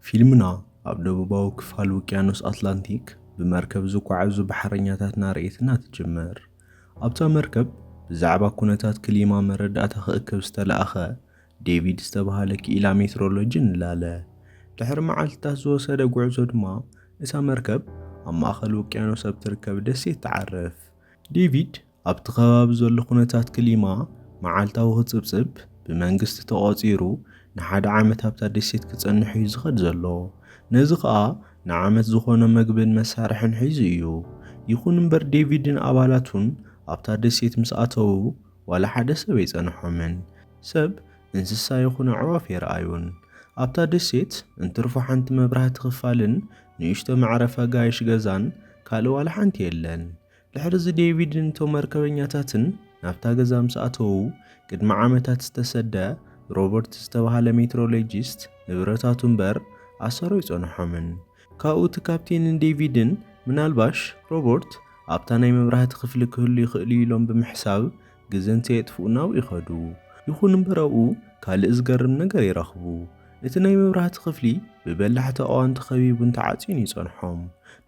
ፊልምና ኣብ ደቡባዊ ክፋል ውቅያኖስ ኣትላንቲክ ብመርከብ ዝጓዓዙ ባሕረኛታትና ርእየትና ትጅምር። ኣብታ መርከብ ብዛዕባ ኩነታት ክሊማ መረዳእታ ክእክብ ዝተለኣኸ ዴቪድ ዝተባህለ ክኢላ ሜትሮሎጂ ንላለ። ድሕሪ መዓልትታት ዝወሰደ ጉዕዞ ድማ እታ መርከብ ኣብ ማእከል ውቅያኖስ ኣብ ትርከብ ደሴት ትዓርፍ። ዴቪድ ኣብቲ ከባቢ ዘሎ ኩነታት ክሊማ መዓልታዊ ክጽብጽብ ብመንግስቲ ተቖጺሩ ንሓደ ዓመት ኣብታ ደሴት ክጸንሕ እዩ ዝኸድ ዘሎ። ነዚ ኸኣ ንዓመት ዝኾነ መግብን መሳርሕን ሒዙ እዩ። ይኹን እምበር ዴቪድን ኣባላቱን ኣብታ ደሴት ምስ ኣተዉ ዋላ ሓደ ሰብ ኣይጸንሖምን። ሰብ፣ እንስሳ ይኹን ኣዕዋፍ የርኣዩን። ኣብታ ደሴት እንትርፎ ሓንቲ መብራህቲ ክፋልን ንእሽቶ መዕረፊ ኣጋይሽ ገዛን ካልእ ዋላ ሓንቲ የለን። ድሕሪ እዚ ዴቪድን እቶም መርከበኛታትን ናብታ ገዛ ምስ ኣተዉ፣ ቅድሚ ዓመታት ዝተሰደ ሮበርት ዝተባህለ ሜትሮሎጂስት ንብረታቱ እምበር ኣሰሩ ኣይጸንሖምን። ካብኡ እቲ ካፕቴንን ዴቪድን ምናልባሽ ሮበርት ኣብታ ናይ መብራህቲ ክፍሊ ክህሉ ይኽእል እዩ ኢሎም ብምሕሳብ ግዘ እንተየጥፍኡ ናብኡ ይኸዱ። ይኹን እምበር ኣብኡ ካልእ ዝገርም ነገር ይረኽቡ። እቲ ናይ መብራህቲ ክፍሊ ብበላሕቲ ኣእዋም ተኸቢቡን ተዓጽዩን ይጸንሖም።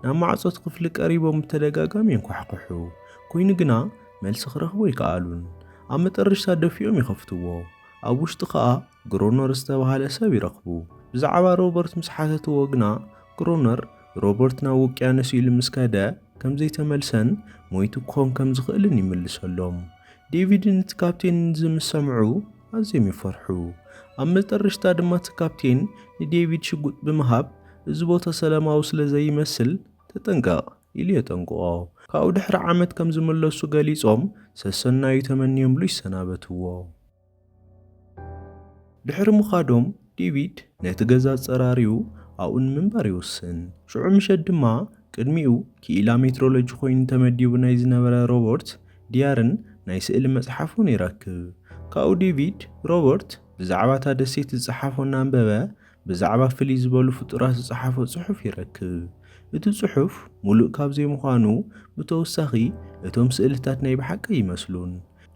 ናብ ማዕጾ እቲ ክፍሊ ቀሪቦም ብተደጋጋሚ የንኳሕኩሑ። ኮይኑ ግና መልሲ ክረኽቡ ኣይከኣሉን። ኣብ መጠረሽታ ደፊኦም ይኸፍትዎ። ኣብ ውሽጢ ከኣ ግሮነር ዝተባህለ ሰብ ይረኽቡ። ብዛዕባ ሮበርት ምስ ሓተትዎ ግና ግሮነር ሮበርት ናብ ውቅያኖስ ኢሉ ምስ ከደ ከም ዘይተመልሰን ሞይቱ ክኾን ከም ዝኽእልን ይምልሰሎም። ዴቪድን እቲ ካፕቴንን እዚ ምስ ሰምዑ ኣዝዮም ይፈርሑ። ኣብ መጠረሽታ ድማ እቲ ካፕቴን ንዴቪድ ሽጉጥ ብምሃብ እዚ ቦታ ሰላማዊ ስለ ዘይመስል ተጠንቀቕ ኢሉ የጠንቅቖ። ካብኡ ድሕሪ ዓመት ከም ዝምለሱ ገሊጾም ሰሰናዩ ተመንዮምሉ ይሰናበትዎ። ድሕሪ ምኻዶም ዴቪድ ነቲ ገዛ ኣጸራርዩ ኣብኡ ንምንባር ይውስን። ሽዑ ምሸት ድማ ቅድሚኡ ክኢላ ሜትሮሎጂ ኮይኑ ተመዲቡ ናይ ዝነበረ ሮበርት ዲያርን ናይ ስእሊ መጽሓፉን ይረክብ። ካብኡ ዴቪድ ሮበርት ብዛዕባ እታ ደሴት ዝጸሓፎ እናንበበ ብዛዕባ ፍልይ ዝበሉ ፍጡራት ዝጸሓፎ ጽሑፍ ይረክብ። እቲ ጽሑፍ ሙሉእ ካብ ዘይምዃኑ ብተወሳኺ እቶም ስእልታት ናይ ብሓቂ ይመስሉን።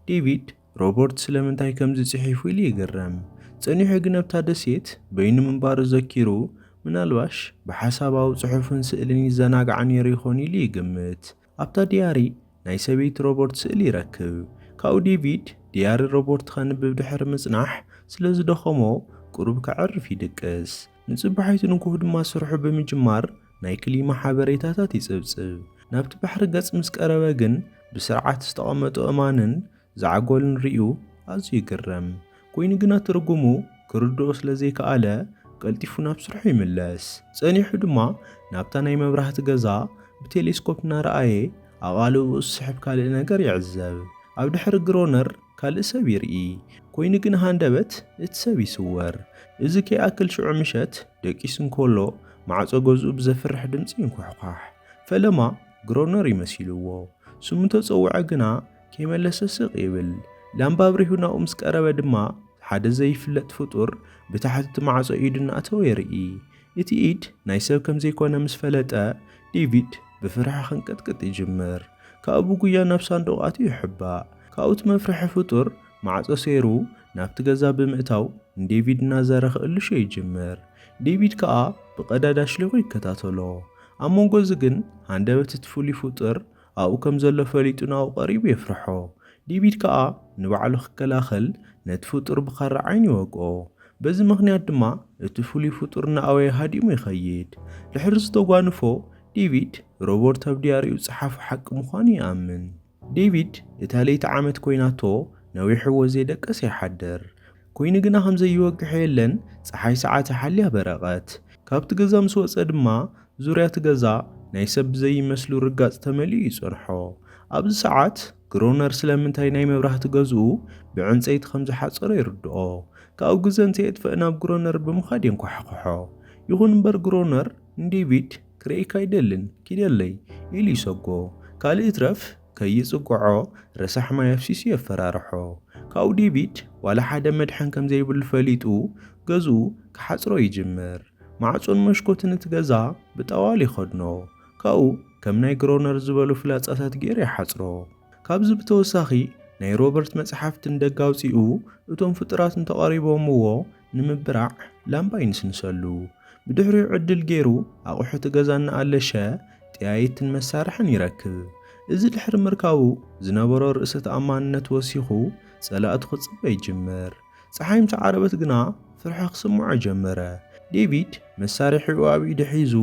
ዴቪድ ሮበርት ስለምንታይ ከምዚ ጽሒፉ ኢሉ ይግረም። ጸኒሑ ግን ኣብታ ደሴት በይኑ ምንባሩ ዘኪሩ ምናልባሽ ብሓሳባዊ ጽሑፍን ስእልን ይዘናጋዕ ነይሩ ይኾን ኢሉ ይግምት። ኣብታ ዲያሪ ናይ ሰበይቲ ሮበርት ስእሊ ይረክብ። ካብኡ ዴቪድ ዲያሪ ሮበርት ከንብብ ድሕሪ ምጽናሕ ስለ ዝደኸሞ ቁሩብ ከዕርፍ ይድቅስ። ንጽባሒቱ ንግሆ ድማ ስርሑ ብምጅማር ናይ ክሊማ ሓበሬታታት ይጽብጽብ። ናብቲ ባሕሪ ገጽ ምስ ቀረበ ግን ብስርዓት ዝተቐመጡ እማንን ዛዕጎልን ርእዩ ኣዝዩ ይግረም። ኮይኑ ግና ትርጉሙ ክርድኦ ስለ ዘይከኣለ ቀልጢፉ ናብ ስርሑ ይምለስ። ጸኒሑ ድማ ናብታ ናይ መብራህቲ ገዛ ብቴሌስኮፕ እናረኣየ ኣቓልብኡ ዝስሕብ ካልእ ነገር ይዕዘብ። ኣብ ድሕሪ ግሮነር ካልእ ሰብ ይርኢ። ኮይኑ ግን ሃንደበት እቲ ሰብ ይስወር። እዚ ከይኣክል ሽዑ ምሸት ደቂሱ እንከሎ ማዕጾ ገዝኡ ብዘፍርሕ ድምጺ ይንኳሕኳሕ። ፈለማ ግሮነር ይመሲልዎ። ስሙ እንተጸውዐ ግና ከይመለሰ ስቕ ይብል። ላምባ ኣብሪሁ ናብኡ ምስ ቀረበ ድማ ሓደ ዘይፍለጥ ፍጡር ብታሕቲ እቲ ማዕጾ ኢዱ እናእተወ የርኢ። እቲ ኢድ ናይ ሰብ ከም ዘይኮነ ምስ ፈለጠ ዴቪድ ብፍርሒ ክንቅጥቅጥ ይጅምር። ካብኡ ብጉያ ናብ ሳንዱቕ ኣትዩ ይሕባእ። ካብኡ እቲ መፍርሒ ፍጡር ማዕጾ ሰይሩ ናብቲ ገዛ ብምእታው ንዴቪድ እናዘረ ክእልሾ ይጅምር። ዴቪድ ከኣ ብቐዳዳ ኣሽሊኹ ይከታተሎ። ኣብ መንጎ እዚ ግን ሃንደበት እቲ ፍሉይ ፍጡር ኣብኡ ከም ዘሎ ፈሊጡ ናብኡ ቀሪቡ የፍርሖ። ዴቪድ ከኣ ንባዕሉ ክከላኸል ነቲ ፍጡር ብኻራ ዓይኑ ይወግኦ። በዚ ምኽንያት ድማ እቲ ፍሉይ ፍጡር እናኣወየ ሃዲሙ ይኸይድ። ድሕሪ ዝተጓንፎ ዴቪድ ሮበርት ኣብ ዲያሪኡ ዝጸሓፎ ሓቂ ምዃኑ ይኣምን። ዴቪድ እታ ለይቲ ዓመት ኮይናቶ ነዊሕዎ ዘይደቀሰ ይሓድር። ኮይኑ ግና ከም ዘይወግሕ የለን፣ ጸሓይ ሰዓት ሓልያ በረቐት። ካብቲ ገዛ ምስ ወጸ ድማ ዙርያ እቲ ገዛ ናይ ሰብ ብዘይመስሉ ርጋጽ ተመሊኡ ይጸንሖ። ኣብዚ ሰዓት ግሮነር ስለምንታይ ናይ መብራህቲ ገዝኡ ብዕንጸይቲ ከም ዝሓጸሮ ይርድኦ። ካብኡ ግዘ እንተየጥፍእ ናብ ግሮነር ብምኻድ የንኳሕኩሖ። ይኹን እምበር ግሮነር ንዴቪድ ክርእየካ ኣይደልን፣ ኪደለይ ኢሉ ይሰጎ። ካልእ ይትረፍ ከይጽግዖ ረሳሕ ማይ ኣፍሲሱ የፈራርሖ። ካብኡ ዴቪድ ዋላ ሓደ መድሕን ከም ዘይብሉ ፈሊጡ ገዝኡ ክሓጽሮ ይጅምር። ማዕጾን መሽኮትን እቲ ገዛ ብጠዋል ይኸድኖ። ካብኡ ከም ናይ ግሮነር ዝበሉ ፍላጻታት ገይሩ ይሓጽሮ። ካብዚ ብተወሳኺ ናይ ሮበርት መጽሓፍቲ ንደገ ኣውጺኡ እቶም ፍጡራት እንተቐሪቦምዎ ንምብራዕ ላምባ ይንስንሰሉ። ብድሕሪኡ ዕድል ገይሩ ኣቑሑት ገዛ እናኣለሸ ጥያይትን መሳርሕን ይረክብ። እዚ ድሕሪ ምርካቡ ዝነበሮ ርእሰ ተኣማንነት ወሲኹ ጸላእቱ ክጽበ ይጅምር። ጸሓይ ምስ ዓረበት ግና ፍርሒ ክስምዖ ጀመረ። ዴቪድ መሳርሒኡ ኣብ ኢዱ ሒዙ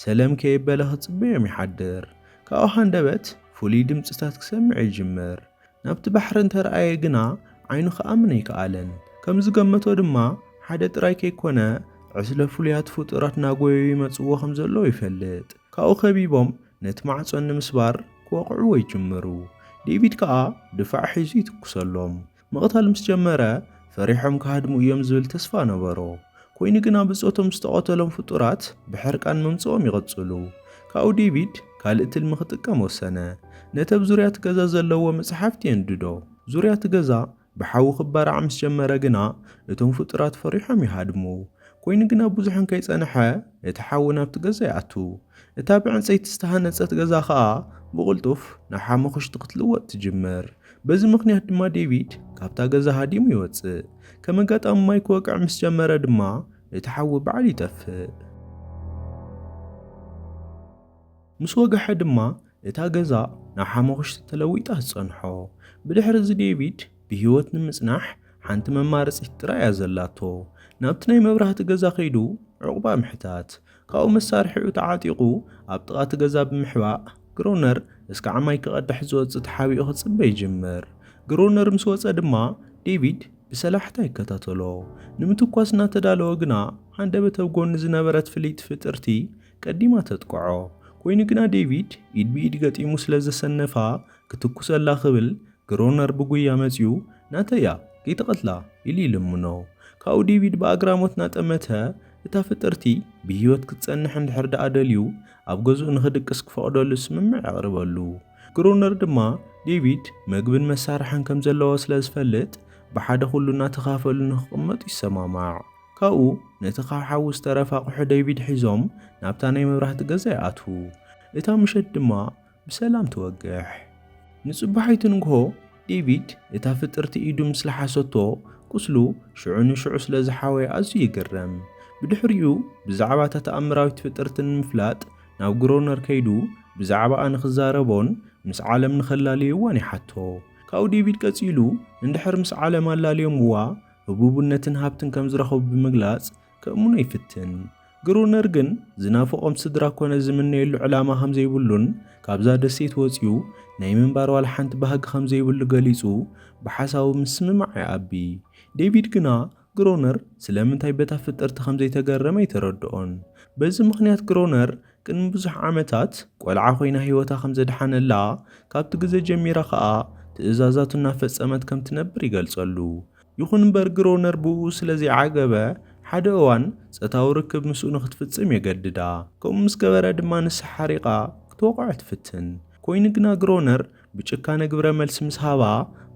ሰለም ከየበለ ክጽበዮም ይሓድር። ካብኡ ሃንደበት ፍሉይ ድምጽታት ክሰምዕ ይጅምር። ናብቲ ባሕሪ እንተረኣየ ግና ዓይኑ ክኣምን ኣይከኣለን። ከም ዝገመቶ ድማ ሓደ ጥራይ ከይኮነ ዕስለ ፍሉያት ፍጡራት ናጎየዩ ይመጽዎ ከም ዘለዉ ይፈልጥ። ካብኡ ከቢቦም ነቲ ማዕጾ ንምስባር ክወቕዕዎ ይጅምሩ። ዴቪድ ከኣ ድፋዕ ሒዙ ይትኩሰሎም። ምቕታል ምስ ጀመረ ፈሪሖም ክሃድሙ እዮም ዝብል ተስፋ ነበሮ። ኮይኑ ግና ብጾቶም ዝተቐተሎም ፍጡራት ብሕርቃን ምምጽኦም ይቕጽሉ። ካብኡ ዴቪድ ካልእ ትልሚ ክጥቀም ወሰነ። ነቲ ኣብ ዙርያ እቲ ገዛ ዘለዎ መጽሓፍቲ የንድዶ። ዙርያ እቲ ገዛ ብሓዊ ክባራዕ ምስ ጀመረ ግና እቶም ፍጡራት ፈሪሖም ይሃድሙ። ኮይኑ ግና ብዙሕ እንከይጸንሐ እቲ ሓዊ ናብቲ ገዛ ይኣቱ። እታ ብዕንጸይቲ ዝተሃነጸት ገዛ ኸኣ ብቕልጡፍ ናብ ሓመኹሽቲ ክትልወጥ ትጅምር። በዚ ምኽንያት ድማ ዴቪድ ካብታ ገዛ ሃዲሙ ይወጽእ። ከም ኣጋጣሚ ማይ ክወቅዕ ምስ ጀመረ ድማ እቲ ሓዊ ባዕሉ ይጠፍእ። ምስ ወግሐ ድማ እታ ገዛ ናብ ሓመኹሽቲ ተለዊጣ ትጸንሖ። ብድሕሪ እዚ ዴቪድ ብህይወት ንምጽናሕ ሓንቲ መማረጺት ጥራይ እያ ዘላቶ። ናብቲ ናይ መብራህቲ ገዛ ከይዱ ዕቑባ ምሕታት። ካብኡ መሳርሒኡ ተዓጢቑ ኣብ ጥቓ እቲ ገዛ ብምሕባእ ግሮነር እስካዕ ማይ ክቐድሕ ዝወጽእ ተሓቢኡ ክጽበ ይጅምር። ግሮነር ምስ ወጸ ድማ ዴቪድ ብሰላሕታ ይከታተሎ። ንምትኳስ እናተዳለወ ግና ሃንደበት ኣብ ጎኒ ዝነበረት ፍልይቲ ፍጥርቲ ቀዲማ ተጥቅዖ። ኮይኑ ግና ዴቪድ ኢድ ብኢድ ገጢሙ ስለ ዘሰነፋ ክትኩሰላ ክብል ግሮነር ብጉያ መጺኡ ናተያ ከይትቐትላ ኢሉ ይልምኖ። ካብኡ ዴቪድ ብኣግራሞት እናጠመተ እታ ፍጥርቲ ብህይወት ክትጸንሕ እንድሕር ደኣ ደልዩ ኣብ ገዝኡ ንኽድቅስ ክፈቕደሉ ስምምዕ የቕርበሉ። ግሮነር ድማ ዴቪድ መግብን መሳርሕን ከም ዘለዎ ስለ ዝፈልጥ ብሓደ ኩሉ እናተኻፈሉ ንኽቕመጡ ይሰማማዕ። ካብኡ ነቲ ካብ ሓዊ ዝተረፈ ኣቑሑ ዴቪድ ሒዞም ናብታ ናይ መብራህቲ ገዛ ይኣትዉ። እታ ምሸት ድማ ብሰላም ትወግሕ። ንጽባሒቱ ንግሆ ዴቪድ እታ ፍጥርቲ ኢዱ ምስ ለሓሰቶ ቁስሉ ሽዑ ንሽዑ ስለ ዝሓወየ ኣዝዩ ይግረም። ብድሕሪኡ ብዛዕባ እታ ተኣምራዊት ፍጥርቲ ንምፍላጥ ናብ ግሮነር ከይዱ ብዛዕባኣ ንኽዛረቦን ምስ ዓለም ንኸላልይዋን ይሓቶ። ካብኡ ዴቪድ ቀጺሉ እንድሕር ምስ ዓለም ኣላልዮምዋ ህቡብነትን ሃብትን ከም ዝረኸቡ ብምግላጽ ከእምኖ ይፍትን። ግሮነር ግን ዝናፍቖም ስድራ ኮነ ዝምነየሉ ዕላማ ከም ዘይብሉን ካብዛ ደሴት ወጺኡ ናይ ምንባር ዋላ ሓንቲ ባህጊ ከም ዘይብሉ ገሊጹ ብሓሳቡ ምስምማዕ ይኣቢ። ዴቪድ ግና ግሮነር ስለምንታይ በታ ፍጥርቲ ከም ዘይተገረመ ኣይተረድኦን። በዚ ምኽንያት ግሮነር ቅድሚ ብዙሕ ዓመታት ቆልዓ ኮይና ህይወታ ከም ዘድሓነላ፣ ካብቲ ግዜ ጀሚራ ኸኣ ትእዛዛቱ እናፈጸመት ከም ትነብር ይገልጸሉ። ይኹን እምበር ግሮነር ብኡ ስለ ዘይዓገበ ሓደ እዋን ጾታዊ ርክብ ምስኡ ንኽትፍጽም የገድዳ። ከምኡ ምስ ገበረ ድማ ንሳ ሓሪቓ ክትወቕዖ ትፍትን። ኮይኑ ግና ግሮነር ብጭካነ ግብረ መልሲ ምስ ሃባ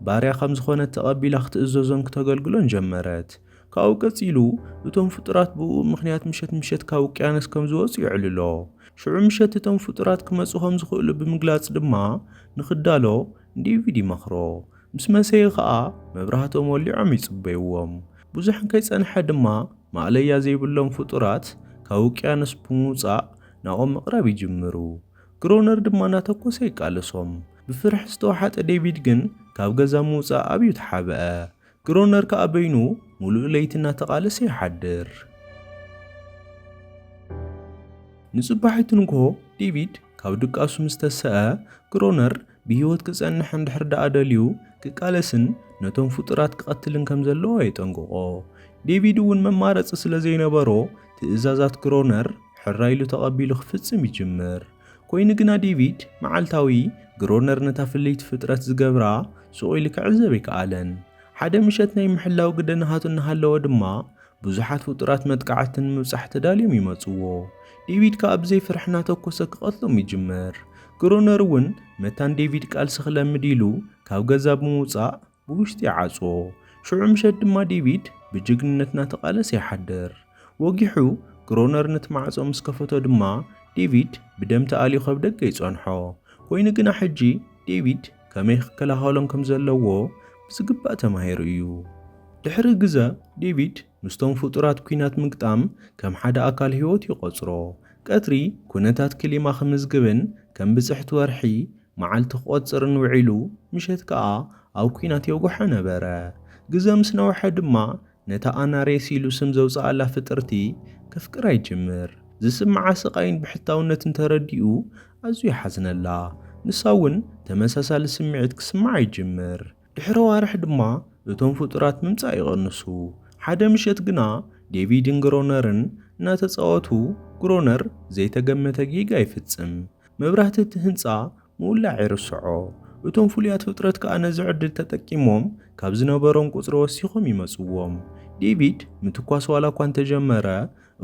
ባርያ ከም ዝኾነት ተቐቢላ ክትእዘዞን ክተገልግሎን ጀመረት። ካብኡ ቀጺሉ እቶም ፍጡራት ብኡ ምኽንያት ምሸት ምሸት ካብ ውቅያኖስ ከም ዝወጹ የዕልሎ። ሽዑ ምሸት እቶም ፍጡራት ክመጹ ከም ዝኽእሉ ብምግላጽ ድማ ንኽዳሎ ንዴቪድ ይመኽሮ። ምስ መሰየ ኸኣ መብራህቶም ወሊዖም ይጽበይዎም። ብዙሕ እንከይጸንሐ ድማ ማእለያ ዘይብሎም ፍጡራት ካብ ውቅያኖስ ብምውጻእ ናኦም ምቕራብ ይጅምሩ። ግሮነር ድማ እናተኮሰ ይቃለሶም። ብፍርሒ ዝተዋሓጠ ዴቪድ ግን ካብ ገዛ ምውጻእ ኣብዩ ተሓብአ። ግሮነር ከኣ በይኑ ሙሉእ ለይቲ እናተቓለሰ ይሓድር። ንጽባሒቱ ንግሆ ዴቪድ ካብ ድቃሱ ምስ ተሰአ፣ ግሮነር ብህይወት ክጸንሕ እንድሕር ደኣ ደልዩ ክቃለስን ነቶም ፍጡራት ክቐትልን ከም ዘለዎ የጠንቅቖ። ዴቪድ እውን መማረጺ ስለ ዘይነበሮ ትእዛዛት ግሮነር ሕራይ ኢሉ ተቐቢሉ ክፍጽም ይጅምር። ኮይኑ ግና ዴቪድ መዓልታዊ ግሮነር ነታ ፍልይቲ ፍጥረት ዝገብራ ስቕ ኢሉ ክዕዘብ ኣይከኣለን። ሓደ ምሸት ናይ ምሕላው ግደ ናሃቱ እናሃለወ ድማ ብዙሓት ፍጡራት መጥቃዕቲ ንምብጻሕ ተዳልዮም ይመጽዎ። ዴቪድ ከኣ ብዘይ ፍርሒ እናተኮሰ ክቐትሎም ይጅምር። ግሮነር እውን መታን ዴቪድ ቃልሲ ክለምድ ኢሉ ካብ ገዛ ብምውጻእ ብውሽጢ ይዓጽዎ። ሽዑ ምሸት ድማ ዴቪድ ብጅግንነት እናተቓለሰ ይሓድር። ወጊሑ ግሮነር ነቲ ማዕጾ ምስ ከፈቶ ድማ ዴቪድ ብደም ተኣልዩ ካብ ደገ ይጸንሖ። ኮይኑ ግና ሕጂ ዴቪድ ከመይ ክከላኸሎም ከም ዘለዎ ብዝግባእ ተማሂሩ እዩ። ድሕሪ ግዘ ዴቪድ ምስቶም ፍጡራት ኲናት ምግጣም ከም ሓደ ኣካል ህይወት ይቖጽሮ። ቀትሪ ኩነታት ክሊማ ክምዝግብን ከም ብጽሕቲ ወርሒ መዓልቲ ክቖጽርን ውዒሉ ምሸት ከኣ ኣብ ኲናት የጉሖ ነበረ። ግዘ ምስ ነውሐ ድማ ነታ ኣናሬስ ኢሉ ስም ዘውጽኣላ ፍጥርቲ ከፍቅራ ይጅምር። ዝስምዓ ስቓይን ብሕታውነትን ተረዲኡ ኣዝዩ ይሓዝነላ። ንሳ እውን ተመሳሳሊ ስምዒት ክስምዓ ይጅምር። ድሕሪ ኣዋርሕ ድማ እቶም ፍጡራት ምምጻእ ይቐንሱ። ሓደ ምሸት ግና ዴቪድን ግሮነርን እናተጻወቱ ግሮነር ዘይተገመተ ጌጋ ይፍጽም። መብራህቲ እቲ ህንጻ ምውላዕ ይርስዖ። እቶም ፍሉያት ፍጥረት ከኣ ነዚ ዕድል ተጠቂሞም ካብ ዝነበሮም ቁጽሪ ወሲኾም ይመጽዎም። ዴቪድ ምትኳስ ዋላ እኳ እንተጀመረ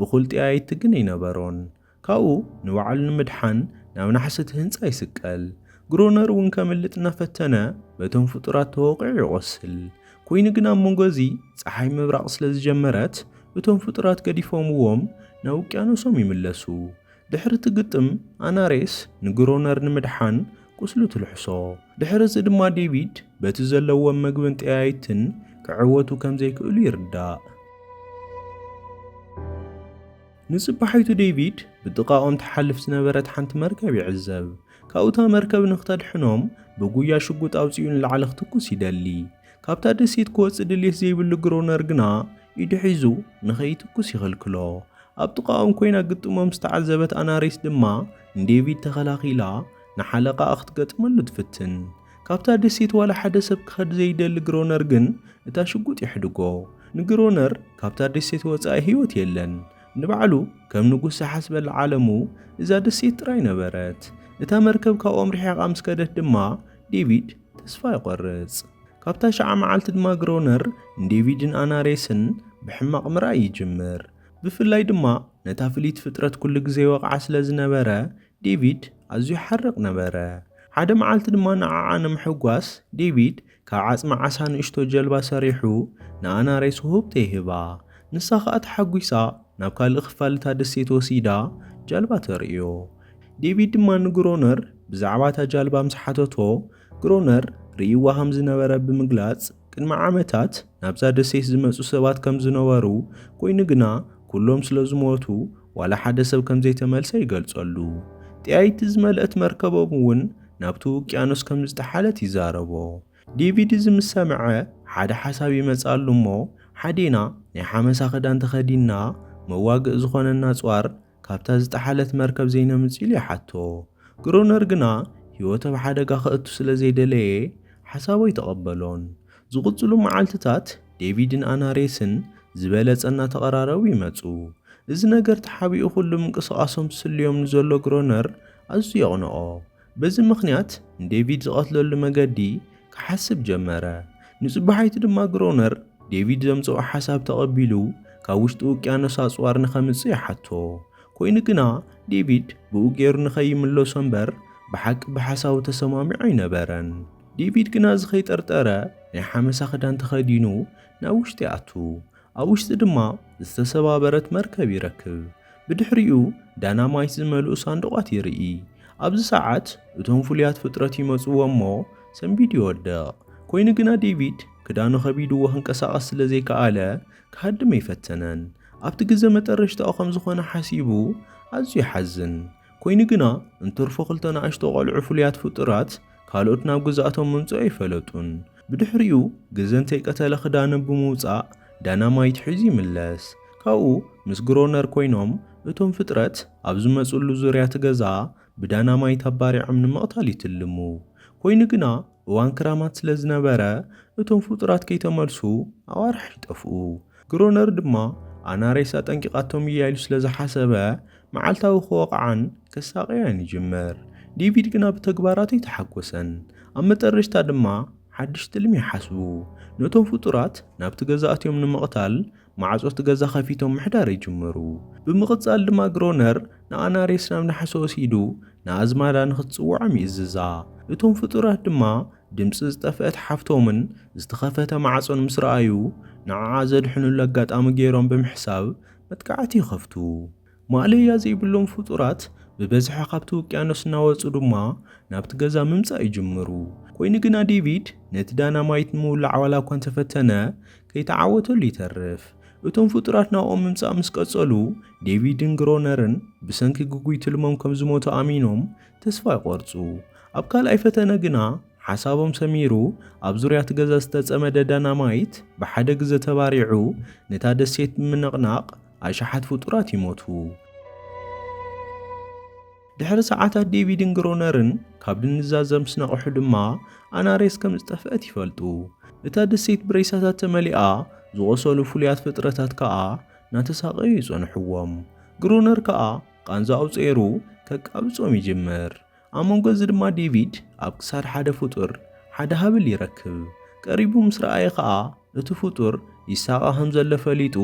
እኹል ጠያይቲ ግን ኣይነበሮን። ካብኡ ንባዕሉ ንምድሓን ናብ ናሕሲ እቲ ህንጻ ይስቀል። ግሮነር እውን ከምልጥ እናፈተነ በቶም ፍጡራት ተወቒዑ ይቖስል። ኮይኑ ግን ኣብ መንጎ እዚ ጸሓይ ምብራቕ ስለ ዝጀመረት እቶም ፍጡራት ገዲፎምዎም ናብ ውቅያኖሶም ይምለሱ። ድሕሪ እቲ ግጥም ኣናሬስ ንግሮነር ንምድሓን ቁስሉ ትልሕሶ። ድሕሪ እዚ ድማ ዴቪድ በቲ ዘለዎም መግብን ጠያይትን ክዕወቱ ከም ዘይክእሉ ይርዳእ። ንጽባሒቱ ዴቪድ ብጥቓኦም ትሓልፍ ዝነበረት ሓንቲ መርከብ ይዕዘብ። ካብኡ እታ መርከብ ንክተድሕኖም ብጉያ ሽጉጥ ኣውጺኡ ንላዕሊ ክትኩስ ይደሊ። ካብታ ደሴት ክወጽእ ድልየት ዘይብሉ ግሮነር ግና ኢዱ ሒዙ ንኸይትኩስ ይኽልክሎ። ኣብ ጥቓኦም ኮይና ግጥሞም ዝተዓዘበት ኣናሬስ ድማ ንዴቪድ ተኸላኺላ ንሓለቓኣ ክትገጥመሉ ትፍትን። ካብታ ደሴት ዋላ ሓደ ሰብ ክኸድ ዘይደሊ ግሮነር ግን እታ ሽጉጥ የሕድጎ። ንግሮነር ካብታ ደሴት ወጻኢ ህይወት የለን። ንባዕሉ ከም ንጉስ ዝሓስበላ ዓለሙ እዛ ደሴት ጥራይ ነበረት። እታ መርከብ ካብኦም ርሒቓ ምስ ከደት ድማ ዴቪድ ተስፋ ይቖርጽ። ካብታ ሸዓ መዓልቲ ድማ ግሮነር ንዴቪድን ኣናሬስን ብሕማቕ ምርኣይ ይጅምር። ብፍላይ ድማ ነታ ፍልይቲ ፍጥረት ኩሉ ግዜ ይወቕዓ ስለ ዝነበረ ዴቪድ ኣዝዩ ይሓርቕ ነበረ። ሓደ መዓልቲ ድማ ንዓዓ ንምሕጓስ ዴቪድ ካብ ዓጽሚ ዓሳ ንእሽቶ ጀልባ ሰሪሑ ንኣናሬስ ውህብቶ ይህባ። ንሳ ኸኣ ተሓጒሳ ናብ ካልእ ክፋል እታ ደሴት ወሲዳ ጃልባ ተርእዮ። ዴቪድ ድማ ንግሮነር ብዛዕባ እታ ጃልባ ምስ ሓተቶ ግሮነር ርእይዋ ከም ዝነበረ ብምግላጽ ቅድሚ ዓመታት ናብዛ ደሴት ዝመጹ ሰባት ከም ዝነበሩ ኮይኑ ግና ኩሎም ስለ ዝሞቱ ዋላ ሓደ ሰብ ከም ዘይተመልሰ ይገልጸሉ። ጠያይቲ ዝመልአት መርከቦም እውን ናብቲ ውቅያኖስ ከም ዝጠሓለት ይዛረቦ። ዴቪድ እዚ ምስ ሰምዐ ሓደ ሓሳብ ይመጽኣሉ እሞ ሓዴና ናይ ሓመሳ ክዳን ተኸዲንና መዋግእ ዝኾነና ኣጽዋር ካብታ ዝጠሓለት መርከብ ዘይነምጽእ ኢሉ ይሓቶ። ግሮነር ግና ህይወቱ ኣብ ሓደጋ ከእቱ ስለ ዘይደለየ ሓሳቡ ኣይተቐበሎን። ዝቕጽሉ መዓልትታት ዴቪድን ኣናሬስን ዝበለጸ እናተቐራረቡ ይመጹ። እዚ ነገር ተሓቢኡ ኩሉ ምንቅስቓሶም ስልዮም ንዘሎ ግሮነር ኣዝዩ የቕንኦ። በዚ ምኽንያት ንዴቪድ ዝቐትለሉ መገዲ ክሓስብ ጀመረ። ንጽባሒቱ ድማ ግሮነር ዴቪድ ዘምጽኦ ሓሳብ ተቐቢሉ ካብ ውሽጢ ውቅያኖስ ኣጽዋር ንኸምጽእ ይሓቶ። ኮይኑ ግና ዴቪድ ብኡ ገይሩ ንኸይምለሶ እምበር ብሓቂ ብሓሳቡ ተሰማሚዑ ኣይነበረን። ዴቪድ ግና እዚ ከይጠርጠረ ናይ ሓመሳ ክዳን ተኸዲኑ ናብ ውሽጢ ይኣቱ። ኣብ ውሽጢ ድማ ዝተሰባበረት መርከብ ይረክብ። ብድሕሪኡ ዳናማይት ዝመልኡ ሳንዱቓት ይርኢ። ኣብዚ ሰዓት እቶም ፍሉያት ፍጥረት ይመጽዎ እሞ ሰንቢዱ ይወድቕ። ኮይኑ ግና ዴቪድ ክዳኑ ከቢድዎ ክንቀሳቐስ ስለ ዘይከኣለ ክሃድም ኣይፈተነን። ኣብቲ ግዘ መጠረሽታኡ ከም ዝኾነ ሓሲቡ ኣዝዩ ይሓዝን። ኮይኑ ግና እንትርፎ ክልተ ንኣሽቶ ቆልዑ ፍሉያት ፍጡራት ካልኦት ናብ ግዝኣቶም ምምጽኡ ኣይፈለጡን። ብድሕሪኡ ግዘ እንተይቀተለ ክዳኖም ብምውጻእ ዳናማይት ሒዙ ይምለስ። ካብኡ ምስ ግሮነር ኮይኖም እቶም ፍጥረት ኣብ ዝመጽሉ ዙርያ እቲ ገዛ ብዳናማይት ኣባሪዖም ንምቕታል ይትልሙ። ኮይኑ ግና እዋን ክራማት ስለ ዝነበረ እቶም ፍጡራት ከይተመልሱ ኣዋርሕ ይጠፍኡ። ግሮነር ድማ ኣናሬስ ኣጠንቂቓቶም እያ ኢሉ ስለ ዝሓሰበ መዓልታዊ ክወቕዓን ከሳቕያን ይጅምር። ዴቪድ ግና ብተግባራቱ ኣይተሓጎሰን። ኣብ መጠረሽታ ድማ ሓድሽ ትልሚ ይሓስቡ። ነቶም ፍጡራት ናብቲ ገዛ ኣትዮም ንምቕታል ማዕጾ እቲ ገዛ ከፊቶም ምሕዳር ይጅምሩ። ብምቕጻል ድማ ግሮነር ንኣናሬስ ናብ ናሕሲ ወሲዱ ንኣዝማዳ ንኽትጽውዖም ይእዝዛ። እቶም ፍጡራት ድማ ድምጺ ዝጠፍአት ሓፍቶምን ዝተኸፈተ ማዕጾን ምስ ረኣዩ ንዓዓ ዘድሕኑሉ ኣጋጣሚ ገይሮም ብምሕሳብ መጥቃዕቲ ይኸፍቱ። ማእለያ ዘይብሎም ፍጡራት ብበዝሒ ካብቲ ውቅያኖስ እናወጹ ድማ ናብቲ ገዛ ምምጻእ ይጅምሩ። ኮይኑ ግና ዴቪድ ነቲ ዳናማይት ንምውላዕ ዋላ እኳ እንተፈተነ ከይተዓወተሉ ይተርፍ። እቶም ፍጡራት ናብኦም ምምጻእ ምስ ቀጸሉ፣ ዴቪድን ግሮነርን ብሰንኪ ግጉይ ትልሞም ከም ዝሞቱ ኣሚኖም ተስፋ ይቖርጹ። ኣብ ካልኣይ ፈተነ ግና ሓሳቦም ሰሚሩ፣ ኣብ ዙርያ እቲ ገዛ ዝተጸመደ ዳናማይት ብሓደ ግዘ ተባሪዑ፣ ነታ ደሴት ብምንቕናቕ ኣሽሓት ፍጡራት ይሞቱ። ድሕሪ ሰዓታት ዴቪድን ግሮነርን ካብ ድንዛዘ ምስ ነቕሑ ድማ፣ ኣናሬስ ከም ዝጠፍአት ይፈልጡ። እታ ደሴት ብሬሳታት ተመሊኣ፣ ዝቖሰሉ ፍሉያት ፍጥረታት ከኣ እናተሳቐዩ ይጸንሕዎም። ግሮነር ከኣ ቃንዛኡ ጸይሩ ከቃብጾም ይጅምር። ኣብ መንጎ እዚ ድማ ዴቪድ ኣብ ክሳድ ሓደ ፍጡር ሓደ ሃብል ይረክብ። ቀሪቡ ምስ ረኣየ ከኣ እቲ ፍጡር ይሳቐ ከም ዘሎ ፈሊጡ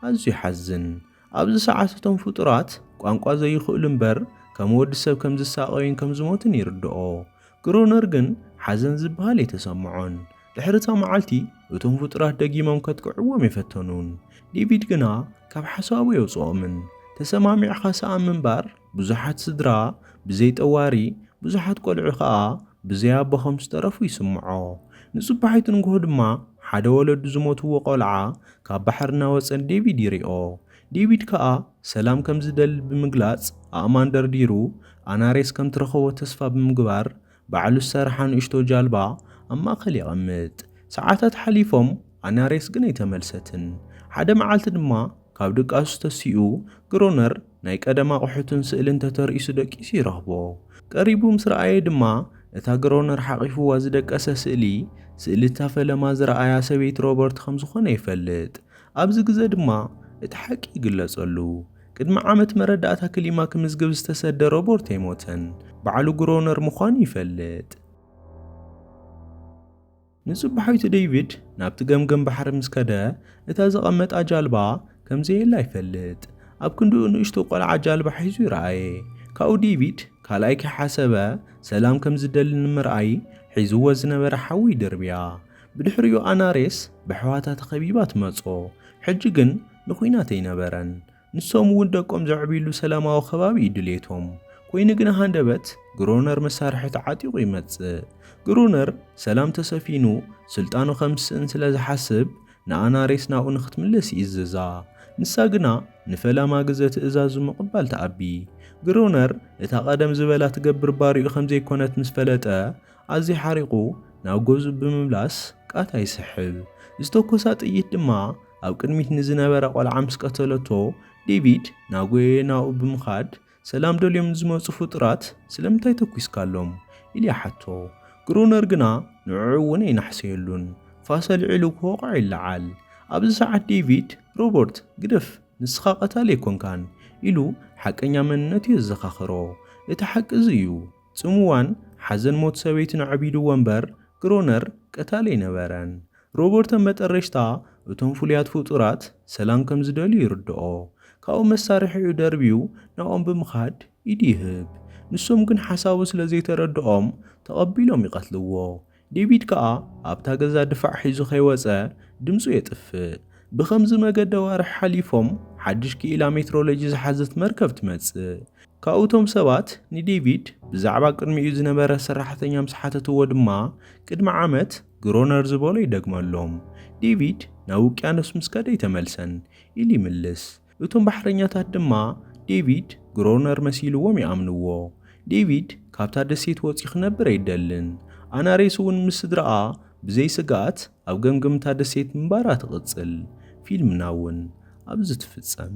ኣዝዩ ይሓዝን። ኣብዚ ሰዓት እቶም ፍጡራት ቋንቋ ዘይኽእሉ እምበር ከም ወዲ ሰብ ከም ዝሳቐዩን ከም ዝሞቱን ይርድኦ። ግሮነር ግን ሓዘን ዝበሃል ኣይተሰምዖን። ድሕሪ እታ መዓልቲ እቶም ፍጡራት ደጊሞም ከጥቅዕዎም የፈተኑን። ዴቪድ ግና ካብ ሓሳቡ የውፅኦምን። ተሰማሚዕኻ ሰኣን ምንባር ብዙሓት ስድራ ብዘይ ጠዋሪ ብዙሓት ቆልዑ ከኣ ብዘይ ኣቦ ከም ዝተረፉ ይስምዖ። ንጽባሒቱ ንግሆ ድማ ሓደ ወለዱ ዝሞትዎ ቆልዓ ካብ ባሕሪ እናወጸ ንዴቪድ ይሪኦ። ዴቪድ ከኣ ሰላም ከም ዝደሊ ብምግላጽ ኣእማን ደርዲሩ ኣናሬስ ከም ትረኸቦ ተስፋ ብምግባር ባዕሉ ዝሰርሓ ንእሽቶ ጃልባ ኣብ ማእከል የቐምጥ። ሰዓታት ሓሊፎም ኣናሬስ ግን ኣይተመልሰትን። ሓደ መዓልቲ ድማ ካብ ድቃሱ ተሲኡ ግሮነር ናይ ቀደም ኣቑሑትን ስእልን ተተርኢሱ ደቂሱ ይረኽቦ። ቀሪቡ ምስ ረኣየ ድማ እታ ግሮነር ሓቒፍዋ ዝደቀሰ ስእሊ፣ ስእሊ እታ ፈለማ ዝረኣያ ሰበይቲ ሮበርት ከም ዝኾነ ይፈልጥ። ኣብዚ ግዘ ድማ እቲ ሓቂ ይግለጸሉ። ቅድሚ ዓመት መረዳእታ ክሊማ ክምዝግብ ዝተሰደ ሮበርት ኣይሞተን። ባዕሉ ግሮነር ምዃኑ ይፈልጥ። ንጽባሒቱ ዴቪድ ናብቲ ገምገም ባሕሪ ምስ ከደ፣ እታ ዝቐመጣ ጃልባ ከም ዘየላ ይፈልጥ። ኣብ ክንድኡ ንእሽቶ ቆልዓ ጃልባ ሒዙ ይረኣየ። ካብኡ ዴቪድ ካልኣይ ከይሓሰበ ሰላም ከም ዝደሊ ንምርኣይ ሒዝዎ ዝነበረ ሓዊ ይድርብያ። ብድሕሪኡ ኣናሬስ ብኣሕዋታ ተኸቢባ ትመጾ። ሕጂ ግን ንኹናት ኣይነበረን። ንሶም እውን ደቆም ዘዕብይሉ ሰላማዊ ከባቢ እዩ ድሌቶም። ኮይኑ ግና ሃንደበት ግሮነር መሳርሒ ተዓጢቑ ይመጽእ። ግሮነር ሰላም ተሰፊኑ ስልጣኑ ከም ዝስእን ስለ ዝሓስብ ንኣናሬስ ናብኡ ንኽትምለስ ይእዝዛ። ንሳ ግና ንፈላማ ግዘ ትእዛዙ ምቕባል ትኣቢ። ግሮነር እታ ቀደም ዝበላ ትገብር ባሪኡ ከም ዘይኮነት ምስ ፈለጠ ኣዝዩ ሓሪቑ ናብ ገዝኡ ብምምላስ ቃታ ይስሕብ። ዝተኮሳ ጥይት ድማ ኣብ ቅድሚት ንዝነበረ ቆልዓ ምስ ቀተለቶ ዴቪድ ናጎየ ናብኡ ብምኻድ ሰላም ደልዮም ንዝመጹ ፍጡራት ስለምንታይ ተኩስካሎም ኢሉ ይሓቶ። ግሮነር ግና ንዕኡ እውን ኣይናሕሰየሉን። ፋስ ኣልዒሉ ክወቕዖ ይለዓል። ኣብዚ ሰዓት ዴቪድ ሮበርት ግደፍ ንስኻ ቀታሊ ኣይኮንካን ኢሉ ሓቀኛ መንነቱ የዘኻኽሮ። እቲ ሓቂ እዚ እዩ። ጽምዋን ሓዘን ሞት ሰበይቱን ኣዕቢድዎ እምበር ግሮነር ቀታሊ ኣይነበረን። ሮበርት ኣብ መጠረሽታ እቶም ፍሉያት ፍጡራት ሰላም ከም ዝደልዩ ይርድኦ። ካብኡ መሳርሒኡ ደርብዩ ናብኦም ብምኻድ ኢዱ ይህብ። ንሶም ግን ሓሳቡ ስለ ዘይተረድኦም ተቐቢሎም ይቐትልዎ። ዴቪድ ከኣ ኣብታ ገዛ ድፋዕ ሒዙ ከይወጸ ድምጹ የጥፍእ። ብኸምዚ መገዲ ኣዋርሕ ሓሊፎም ሓድሽ ክኢላ ሜትሮሎጂ ዝሓዘት መርከብ ትመጽእ። ካብኡቶም ሰባት ንዴቪድ ብዛዕባ ቅድሚኡ ዝነበረ ሰራሕተኛ ምስ ሓተትዎ ድማ ቅድሚ ዓመት ግሮነር ዝበሎ ይደግመሎም። ዴቪድ ናብ ውቅያኖስ ምስ ከደ ኣይተመልሰን ኢሉ ይምልስ። እቶም ባሕረኛታት ድማ ዴቪድ ግሮነር መሲልዎም ይኣምንዎ። ዴቪድ ካብታ ደሴት ወጺኡ ክነብር ኣይደልን። ኣናሬስ እውን ምስ ስድራኣ ብዘይ ስግኣት ኣብ ገምገምታ ደሴት ምንባራ ትቕጽል። ፊልምና እውን ኣብዚ ትፍጸም።